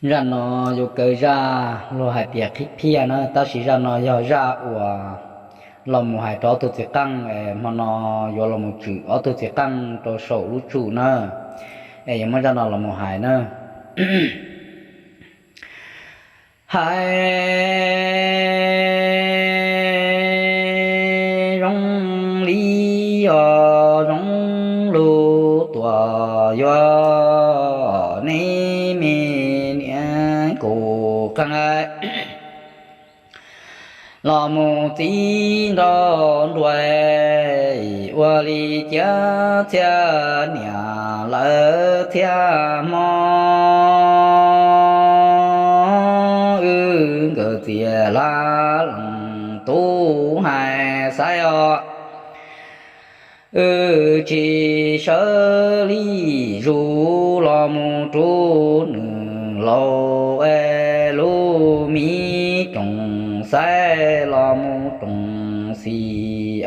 Zaj no yuav kaw zaj luag hais tias qhib phiaj na, tab sis zaj no yog zaj uas los mus hais rau ob tug txiv qeej, hmo no yuav los mus tshwm ob tug txiv qeej rau saum lub tsum na. Es yuav muab zaj no los mus hais na. Hais zoo li os, zoo lug tuaj yuav neb me niam nkaus qeej los mus txib nrog nruas, ua li cas txhiaj niam lawv txhiaj hmo, wb nkawd txias hla lees tub hais xaiv os. Wb tsis sawv li zus los mus rub nws laus es lub me rooj xaiv los mus rooj xim,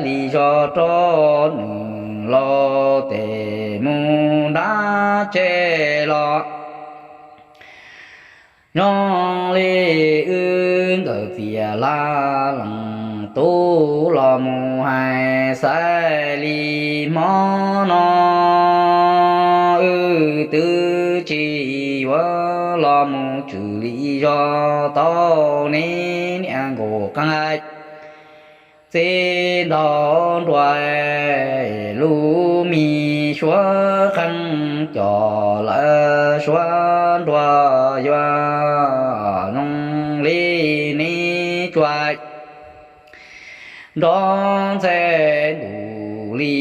li zog rau nws laus tes mus nrab tsev los. Zoo li wb nkawd txias hla lees tub los mus hais xaiv li hmo no, wb twb tsis yuav los mus tshwm li zog tau neb niam nkaus qeej txib nrog nruas, lub me suab qeej coj lawm suab nruas yuav zoo li neb tsuas nrov ntxhe ntuj li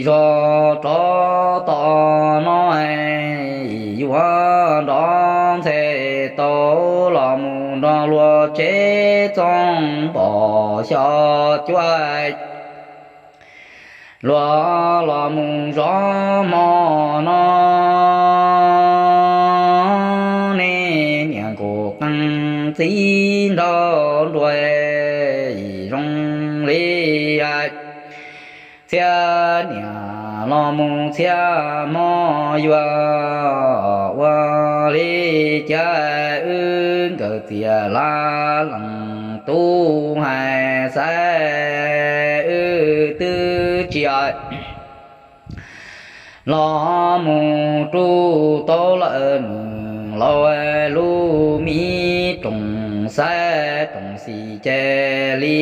zog rov tom no, yuav nrov ntxhe tau los mus nrog luag tsev txooj npom xyom cuaj. Luag los mus zov hmo no, nej niam nkaus qeej txib nrog nruas, zoo li txhiaj niam los mus txhiaj hmo yuav, ua li cas wb nkawd txias hla lees tub hais xaiv, wb twb tsis los mus rub tau lawm nws laus lub me rooj xaiv rooj xim ces li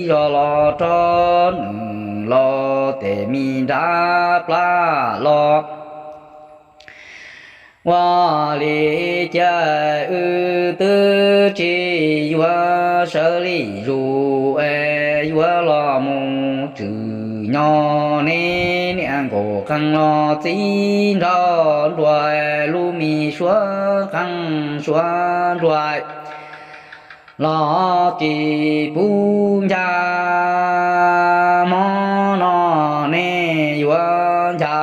zog los rau nws laus tes me nrab plab los. Ua li cas wb twb tsis yuav sawv li zus es yuav los mus tshwm nyob neb niam nkaus qeej los txib nrog nruas, lub me suab qeej suab nruas los tsis pub ncha. Hmo no nej yuav ncha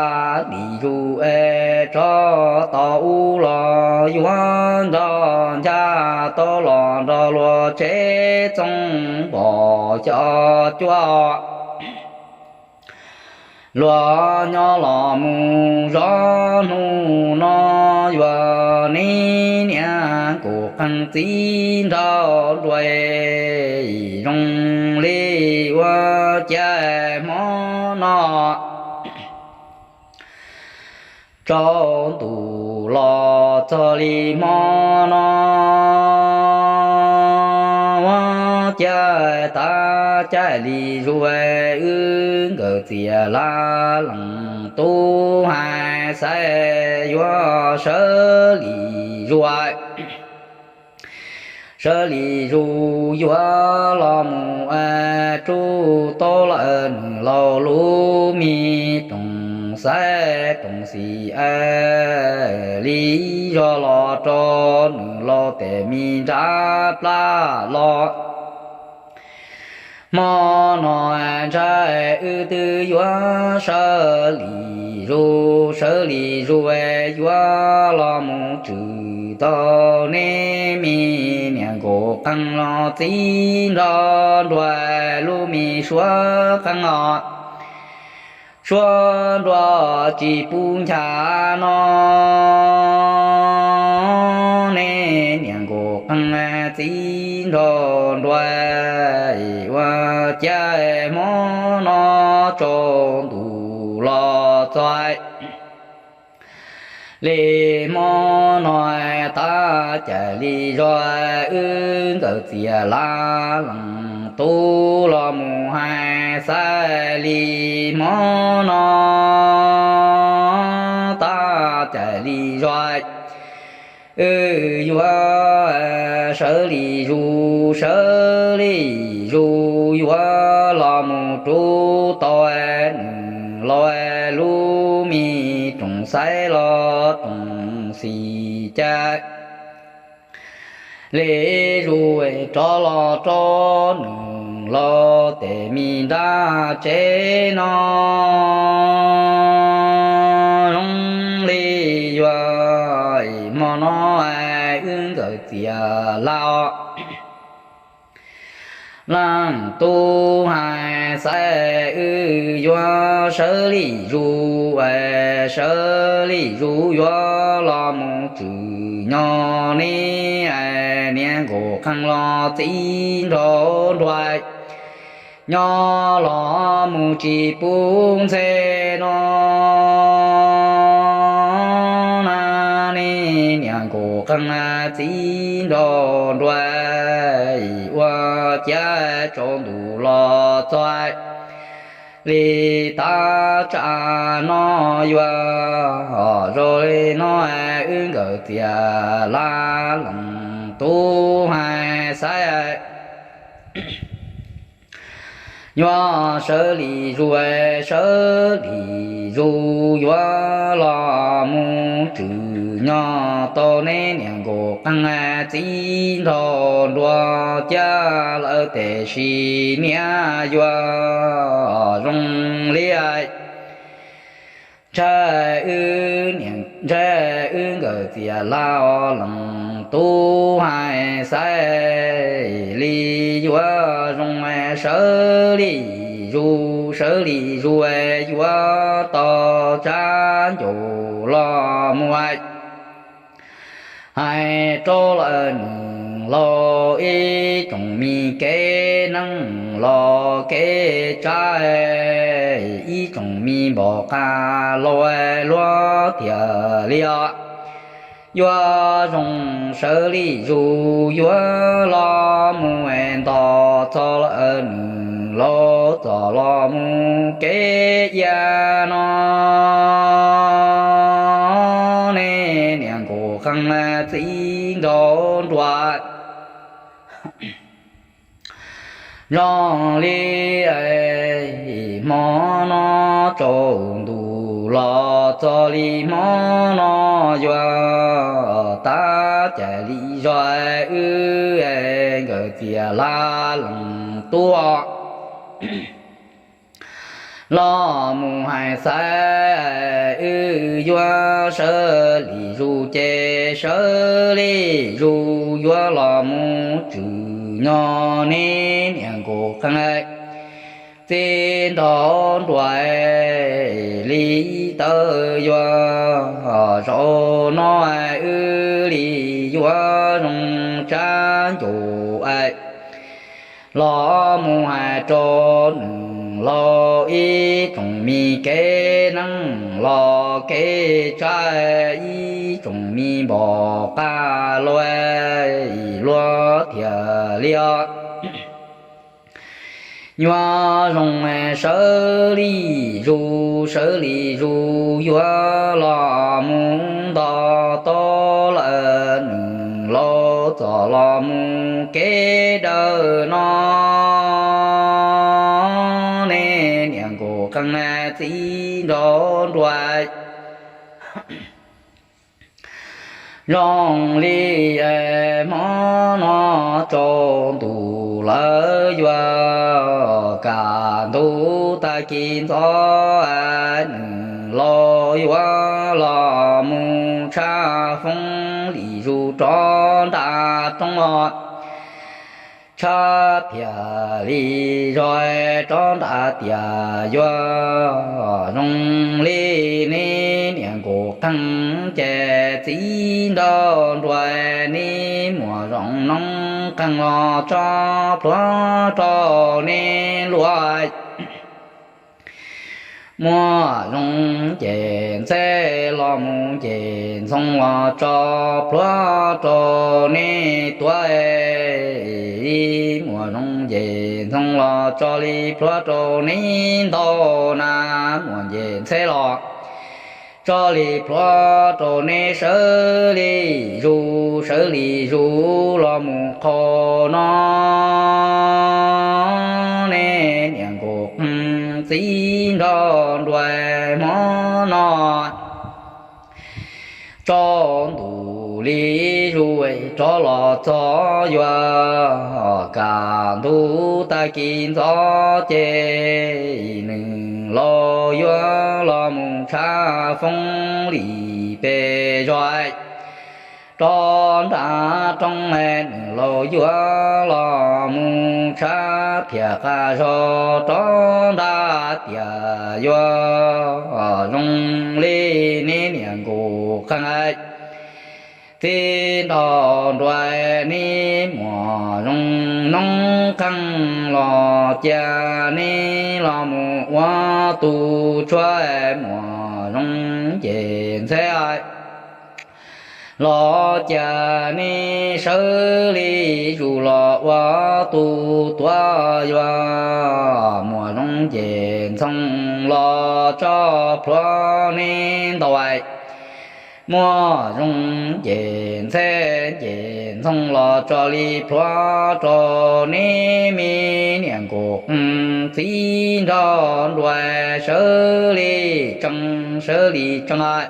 li zus es rov tom ub los yuav nrog ncha tau los nrog luag tsev txooj npom xyom cuaj. Luag nyob los mus zov hnub no yuav neb niam nkaus qeej txib nrog nruas, zoo li ua cas hmo no tsaus ntuj los txog li hmo no, ua cas tav caij li zus wb nkawd txias hla lees tub hais xaiv yuav sawv li zus. Sawv li zus yuav los mus es rub tau lawm nws laus lub me rooj xaiv rooj xim es li zog los rau nws laus tes me nrab plab los. Hmo no ntshai wb twb yuav sawv li zus, sawv li zus es yuav los mus tshwm tau neb me niam nkaus qeej los txib nrog nruas lub me suab qeej os. Suab nruas tsis pub ncha no txiv nraug nruas, ua cas hmo no tsaus ntuj los txog li hmo no, tab cais li zog wb nkawm Txias Lav leej tub los mus hais xaiv li hmo no, tab cais li zog wb yuav sawv li zus, sawv li zus yuav los mus rub tau nws laus lub me rooj xaiv los rooj xim cas li zus rov los rau nws laus tes me nram tsev no. Zoo li yuav hmo no wb nkawm Txias Lav leej tub hais xaiv wb yuav sawv li zus, sawv li zus yuav los mus tsim nyog neb niam nkauj qeej los txiv nraug nruas nyob los mus tsis pub ntxhe no na. Neb niam nkauj qeej txiv nraug nruas, ua cas tsaus ntuj los txog li tab tsam no yuav zoo li no, wb nkawm Txias Lav leej tub hais xaiv yuav sawv li zus, sawv li zus yuav los mus tsim nyog tau neb niam nkauj qeej txiv nraug nruas cas lawm, tiam sis niam yuav zoo li ntshai wb niam, ntshai wb nkawm Txias Lav leej tub hais xaiv li yuav zoo, sawv li zus, sawv li zus yuav tau tsab ncaus los mus hais rau lawv nws laus ib tsoom me kev neej los kev tsav, ib tsoom me npaum qab laus luag tiag li os. Yuav zoo sawv li zus yuav los mus nto txog lawv nws laus txog los mus kev ia no, neb niam nkauj qeej txiv nraug nruas zoo li hmo no tsaus ntuj los txog li hmo no yuav tab cais li zog wb nkawm Txias Lav leej tub los mus hais xaiv wb yuav sawv li zus ces sawv li zus yuav los mus tsim nyog neb niam nkauj qeej txiv nraug nruas li tawv yuav zaum no wb li yuav zoo tsab ncaus los mus hais rau nws laus ib tsoom me kev neej los kev tsav, ib tsoom me npaum qab laus luag tiag li os. Yuav zoo sawv li zus, sawv li zus yuav los mus nto tau lawm nws laus txog los mus kev dawb no, neb niam nkauj qeej txiv nraug nruas zoo li hmo no tsaus ntuj lawm yuav kaj ntug tag kis ntxov, nws laus yuav los mus tshaj foob li zus rov nram roob os. Tshaj tiag li zog rov nram tias yuav zoo li neb niam nkauj qeej ces txiv nraug nruas neb muam zoo noob qeeg los tso plhuav rau neb luaj. Muaj zoo nce ntxheb los mus nce ntxhoo los tso plhuav rau neb tuav. Muaj zoo nce ntxhoo los tso li plhuav rau neb ntaus na. Muaj nce ntxheb los tso li plhuav rau neb sawv li zus, sawv li zus los mus qhov no. Neb niam nkauj qeej txiv nrog nruas hmo no tsaus ntuj li zus rov los txog yuav, kaj ntug tag kis ntxov ces nws laus yuav los mus tshav foob li pes zos rov nram roob. Nws laus yuav los mus tshav phiaj qab zos rov nram tiaj yuav zoo li neb niam nkauj qeej txiv nrog nruas. Neb muaj zoo noob qeej los cia neb los mus ua tus tshuaj. Muaj zoo nce ntxheb los cia neb sawv li zus los ua tus tuav yuav. Muaj zoo nce ntxhoo los tso plhuav neb ntaus. Muaj zoo nce ntxheb nce ntxhoo los tso li plhuav rau neb me niam nkauj qeej txiv nrog nruas sawv li tsees, sawv li tsees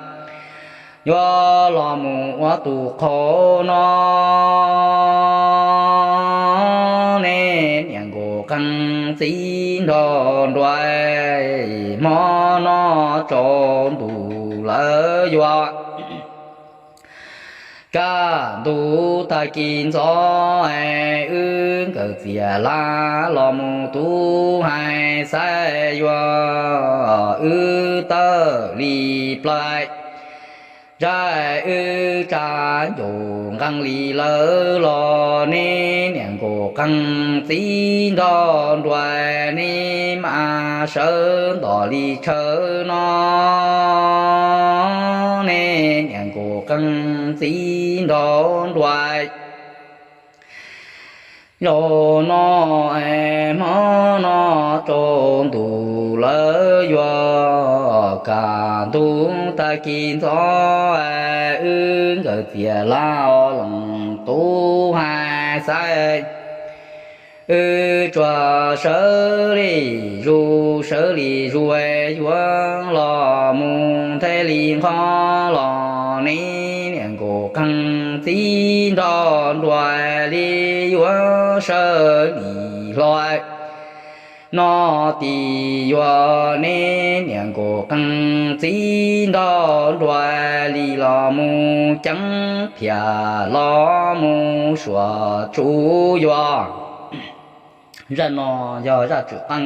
yuav los mus ua tus qhov no. Neb niam nkauj qeej txiv nrog nruas hmo no tsaus ntuj lawm yuav, kaj ntug tag kis ntxov wb nkawm txiag laj los mus tub hais xaiv yuav, wb tawm li plaws, zaj wb tsa ncaus nqeej li lawm los neb niam nkauj qeej txiv nrog nruas neb mam sawv ntom li tshawv no. Neb niam nkauj qeej txiv nrog nruas zaum no, hmo no tsaus ntuj lawm yuav, kaj ntug tag kis ntxov wb nkawm txiag laj los tub hais xaiv, wb tsuas sawv li zus, sawv li zus yuav los mus nthe li nqho los neb niam nkauj qeej txiv nrog nruas li yuav sawv li hlo no tis yuav, neb niam nkauj qeej txiv nrog nruas li los mus ceev phiaj los mus suav tsuv yuav. Zaj no yog zaj tswm qeej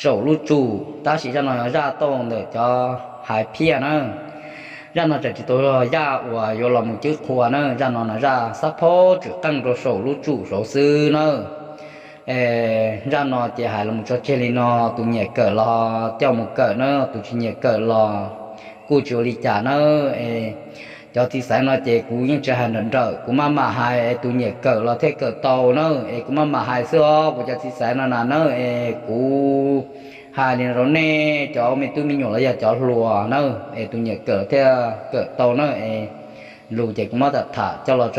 saum lub tsum, tab sis zaj no yog zaj tau ntawm cov hais phiaj na. Zaj no tseem tsis tau yog zaj uas yuav los mus cwb qhua na, zaj no na zaj xab phob tswm qeej rau saum lub tsum saud xwb na. Zaj no ces hais los tso tseg li no, tus nyiam kawm los coj mus kawm na, tus tsis nyiam kawm los kuj tsis ua li cas na. Cov txiv xaiv no ces kuv yeej tsis hais nrawm nrawm, kuv maj mam hais es tus nyiam kawm los thiaj kawm tau na, es kuv maj mam hais xwb os kuv cov txiv xaiv no na na. Es kuv hais li no rau nej cov me tub me nyuam los yog cov hluas na, es tus nyiam kawm thiaj kawm tau na. Es lus ces kuv muab tham tham coj los tso